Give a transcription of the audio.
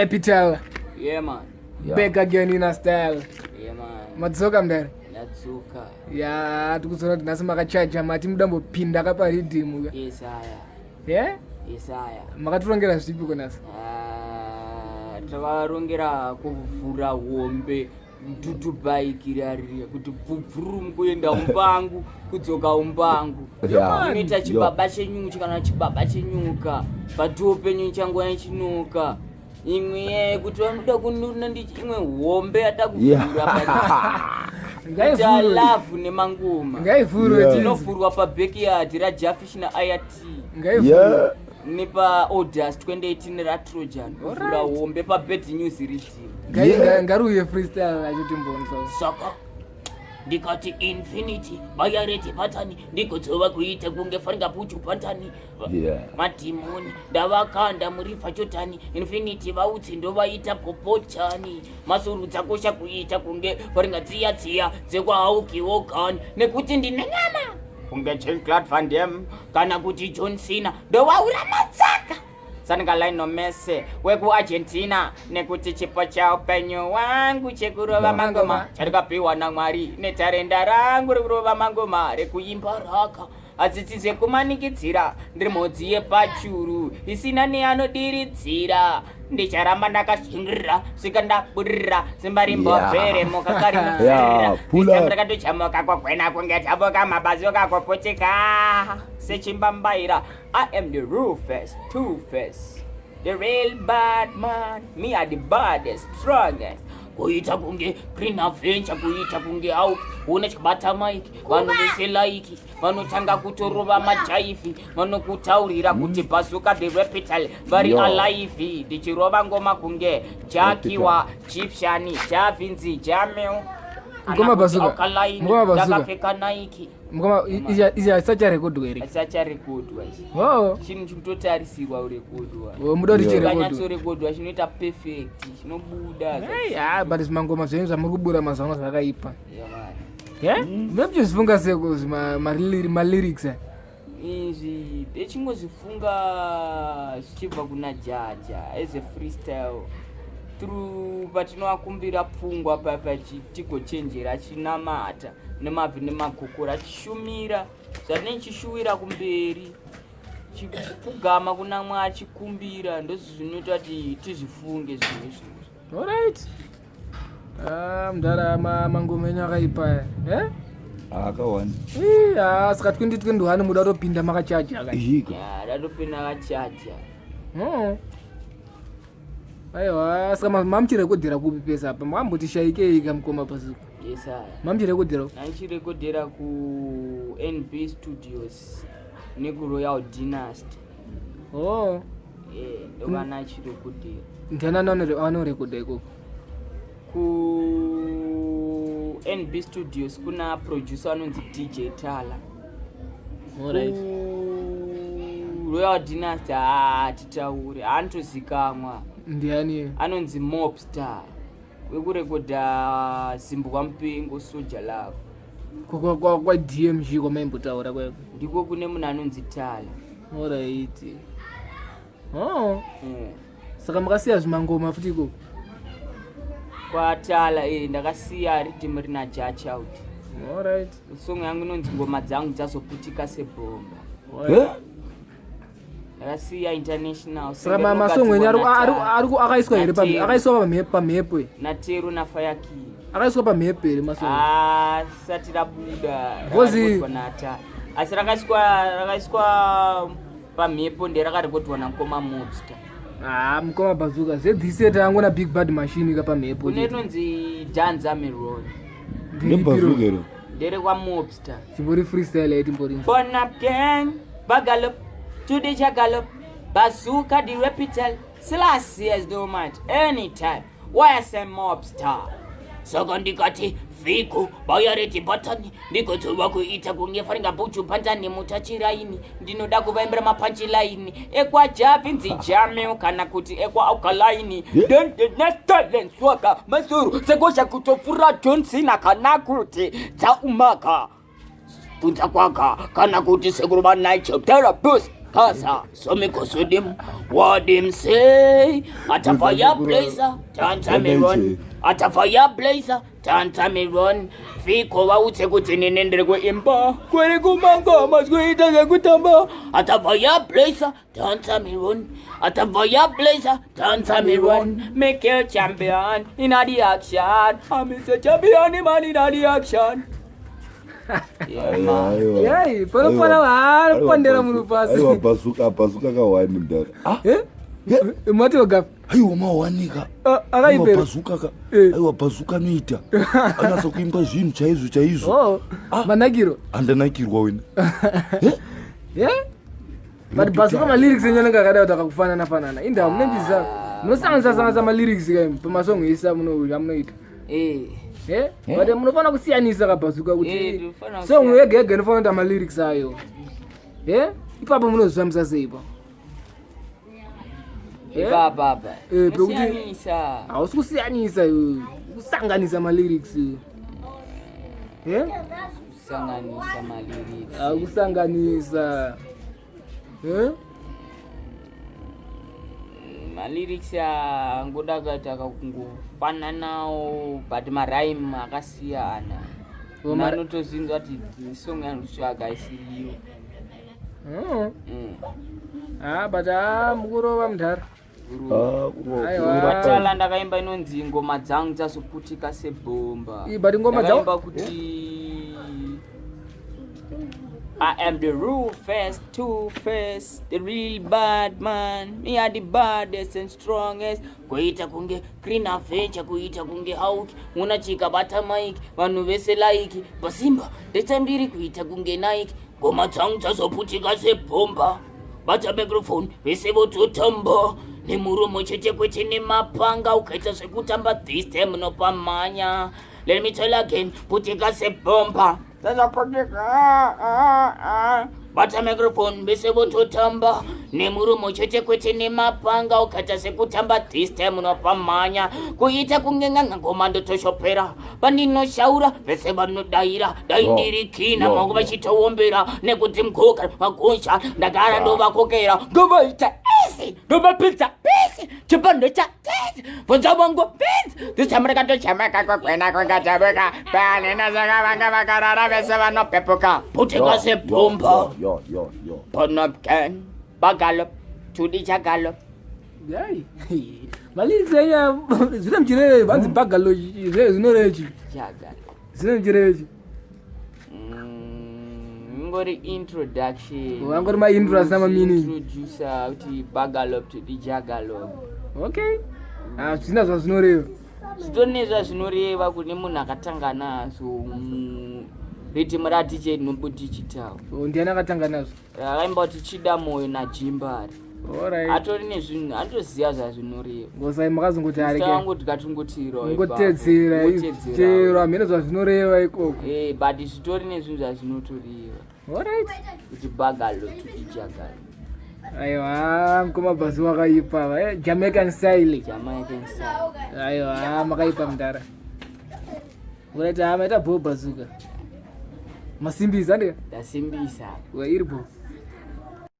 Capital. Yeah man. Yeah. Back again in a style. Yeah man. Madzoka mdare. Ndadzoka. Ya, tikuzoona kuti nhasi makachaja mati mudambopinda ka paridhimu ka. Yes aya. Yeah? Yes aya. Makatirongera zvipi ko nhasi? Ah, tavarongera kuvhura hombe dutu bike rariya kuti bvubvurum kuenda umbangu kudzoka umbangu. Yeah. Inoita chibaba chenyuchi kana chibaba chenyuka patuo penyu changuva chinoka imwe yekuti vanoda kununa ndichi imwe hombe yatakuvhura yeah. Ngaivhurwe. Lavhu nemangoma. Ngaivhurwe. Yeah. Tinovhurwa pabackyard raJafish naIrt Ngaivhurwe. Yeah. nepaOdas 2018 raTrojan kuvhura hombe pabad news riddim. Yeah. Ngariuye freestyle racho timbonzwa. Saka ndikati infinity vayareti patani ndigodzova kuita kunge faringa puchu patani. Madhimoni ndavakanda murivha chotani infinity vautsi ndovaita popochani masuru dzakosha kuita kunge faringa tsiya tsiya dzekwaaukiwogani nekuti ndine nyama kunge Jean-Claude Van Damme kana kuti John Cena ndovaura matsaka saninga Lionel Messi wekuArgentina nekuti chipo chaupenyu wangu chekurova mangoma chandikapiwa naMwari netarenda rangu rekurova mangoma rekuimba raka hadzitsi zvekumanikidzira ndiri mhodzi yepachuru isina neanodiridzira ndicharamba ndakashingirira svika ndabudirira simba rimbobvere mukakari. Yeah, pull up. Ndakatochamuka kwagwena kunge taboka mabazi kakopocheka sechimbambaira. I am the ruthless, two face, the real bad man. Me are the baddest, strongest kuita kunge Green Adventure kuita kunge au une chibata mike vanhu vese like vanotanga kutorova majaifi vanokutaurira kuti Bazooka the Reptile vari Yo. alive ndichirova ngoma kunge Jakiwa Gyptian Javinzi Jamil. Mukoma Bazooka. Mukoma Bazooka. Ndakapfeka Nike. Mukoma, ichi hachisacharekodwa here? Achisacharekodwa ichi. Oh. Chinhu chikutotarisirwa kurekodwa. Oh, muda kuti Yeah. chirekodwe. Chikanyatsorekodwa chinoita perfect chinobuda. Hey, ah, but zvimangoma zvenyu zvamuri kubura mazuva ano zvakaipa. Yeah, man. Yeah? Munochizvifunga seko malyrics aya? Izvi ndechingozvifunga zvichibva kuna Jaja as a freestyle through patinovakumbira pfungwa papa tigochenjera achinamata nemabvi nemagokora achishumira zvatinenge chishuwira kumberi chipfugama kuna Mwari achikumbira ndozvo zvinoita kuti tizvifunge zvinhu izvozvo. Alright. Ah, mudhara mangoma enyu akaipa aya. Eh? Akawanda. Ii, ah, saka 2021 muda kutopinda makachaja ka. Ihika. Ya, ndatopinda kachaja. Oh. Aiwa, saka mamuchirekodhera kupi pese apa? Makamboti shaikei ka mukoma Bazooka? Yes aya. Mamuchirekodhera kupi? Ndandichirekodhera kuNB Studios nekuRoyal Dynasty. Oh. Eh, ndokana achirekodhera. Ndiani anorekodha ikoko? Ku NB Studios kuna producer anonzi DJ Tala. Alright. Ku Royal Dynasty hatitauri, haanotozikamwa. Ndiani? Anonzi Mobstar wekurekodha Zimbwa Mupengo, Soja Love. Kwa DMG kwamaimbotaura kweko. Ndiko kune munhu anonzi Tala. Alright. Oh. Eh. Saka makasiya zvimangoma futi ikoko? Kwatala eh, ndakasiya riddim rina Judge Out. Alright. Song yangu inonzi Ngoma Dzangu Dzazoputika Sebhomba. Eh? Ndakasiya international. Saka masong enyu akaiswa here akaiswa pamhepo here? Natero naFire King. Akaiswa pamhepo here masong? Asati rabuda. Because rakarekodwa naTala asi rakaiswa pamhepo nderakarekodwa naMukoma Mobster. Ah, mukoma Bazooka, zvedhise tangu Big Bad Machine ka pamhepo. Kune rinonzi Danza Meron. NeBazooka iro. NderekwaMobster. Chimbori freestyle yaiti mbori. Born up gang, bagalop, to the jagalop, Bazooka the Reptile, Selassie is no match, anytime. Why I say Mobster? Saka ndikati vhiko bayareti bhatani ndigodzova kuita kunge faringa buchu bhatani mutachiraini ndinoda kuvaimbira mapanchilaini ekwaJavinzi Jamil kana kuti ekwa Alkalaini. Then the next talent swaka masuru sekosha kutopfura John Cena kana kuti dzaumaka bvunza kwaka kana kuti sekuru vaNigel Therapist. Kasa, so me go so them, what them say. At a fire blazer, dance me run. At a fire blazer, dance me run. Fiko vautse kuti nini ndiri kuimba, kwiri kumangoma zvikuita zvekutamba. At a fire blazer, dance me run. At a fire blazer, dance me run. Make you champion in the action. I'm a champion man in the action. Yai, panopana haapandera munhu pasi. Aiwa bhazuka bhazuka kahwani mudhara. Ah. Eh? Mati wagapi? Aiwa mawanika. Ah, akaipera. Bhazuka ka. Eh. Aiwa bhazuka anoita. Anatsa kuimba zvinhu chaizvo chaizvo. Oh, Ah. manakiro. Andanakirwa wena. Yeah? But bhazuka malyrics enyu anenge akada kuti akakufanana fanana. Indawo munembisa. Munosanganisa sanganisa malyrics kai pamasong ese amunoita. Eh. Eh? But munofanira kusiyanisa kabhazuka Eh, kuti tinofanira song kusiyana. yega yega inofanira kuita malyrics ayo. Eh? Ipapo munozvifambisa sei ipapo? Eh? Ipapa apa. Eh, pekuti- Kusiyanisa. Hausi kusiyanisa iwe. Kusanganisa malyrics iwe. Eh? Kusanganisa malyrics. Akusanganisa. Eh? Malyrics angoda kuita kakungofananawo but marime akasiyana. Oh, mara- Anotozvinzwa kuti song yandikutsvaga isiriyo. Mm. Mm. Ah, but ah, mukurova mudhara. Ah, kurwa- Aiwa. kurwa Batala ndakaimba inonzi ngoma dzangu dzazoputika sebhomba. Ii, but ngoma dzau- Ndakaimba kuti I am the ruthless, two face, the real bad man. Me are the baddest and strongest. Kuita kunge Green Adventure, kuita kunge Hulk, unachika bata mic, vanhu vese like, pasimba, ndechambiri kuita kunge Nike. Ngoma dzangu dzazoputika sebhomba. Bata microphone, vese vototamba. Nemuromo chete kwete nemapanga, ukaita zvekutamba this time unopamhanya. Let me tell again, putika sebhomba. Dzazoputika. ah, ah. Bata microphone vese vototamba nemuromo chete kwete nemapanga ukaita sekutamba this time unopamhanya kuita kunge nganga ngoma ndotoshopera pandinoshaura vese vanodaira dai Yo, ndiri kina yo, maoko yo. vachitoombera nekuti mukoka magosha ndagara ndovakokera ndovaita ese ndovapidza pese chipando cha tese bvunza vangu pese ndichamurekatochamakakogwena panena saka vanga vakarara vese vanopepuka putika sebhomba Yo, yo, yo. ponopken bagalop tudichagalop Yai. Malyrics enyu aya, zvine muchireve vanzi bhagalo zvinoreva chii? chagalop Zvine muchireve chii? ingori introduction Oh, angori ma-intro asina ma-meaning. introducer kuti bagalop tudichagalop Okay. Ah, zvisina zvazvinoreva. zvitori nezvazvinoreva kune munhu akatanga nazvo ritimo radj nobo digital Oh, ndiani akatanga nazvo? akaimba kuti chida moyo najimbari Alright. atori nezvinhu anotoziva zvazvinoreva Ngosai makazongoti areke. tangoti katungotirawo Ngotedzera chero hamene zvazvinoreva ikoko. but zvitori nezvinhu zvazvinotoreva Alright. kuti bagalo tudichagalo Aiwa, mukoma bhazi wakaipa. Eh, Jamaican style. jamaican style Aiwa, makaipa mudhara. Alright, ah, maita bho bazuka. Masimbisa ndika. ndasimbisa Wa iri bho.